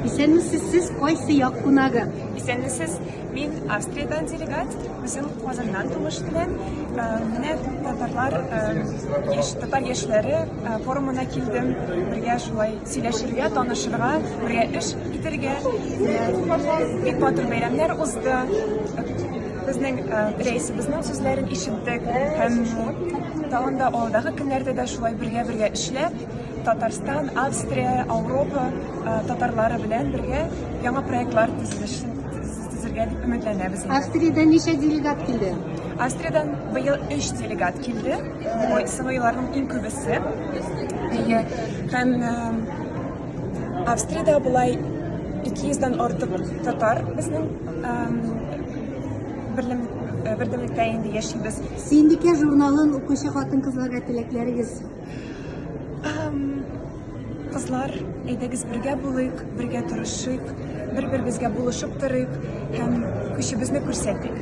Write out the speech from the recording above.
Исәнмесез, сез кайсы як кунагы? Исәнмесез, мин Австриядән делегат, үзем Казаннан тумыш белән. Менә татарлар, яшь, татар яшьләре форумына килдем. Бергә шулай сөйләшергә, танышырга, бергә эш итәргә. Бик матур бәйрәмнәр узды. Безнең рәисебезнең сүзләрен ишеттек һәм тагын да алдагы көннәрдә дә шулай бергә-бергә эшләп, Татарстан, Австрия, Ауропа татарлары белән бергә яңа проектлар төзелешен төзергә дип өметләнәбез. Австриядән ничә делегат килде? Австриядән быел 3 делегат килде. Бу соңгы елларның иң күбесе. Әйе. Һәм Австриядә болай 200 дән артык татар безнең берлем бердәмлектә инде яшибез. Сөембикә журналын укучы хатын-кызларга теләкләрегез? Кызлар, әйдәгез бергә булыйк, бергә тырышыйк, бер-беребезгә булышып торыйк һәм көчебезне күрсәтик.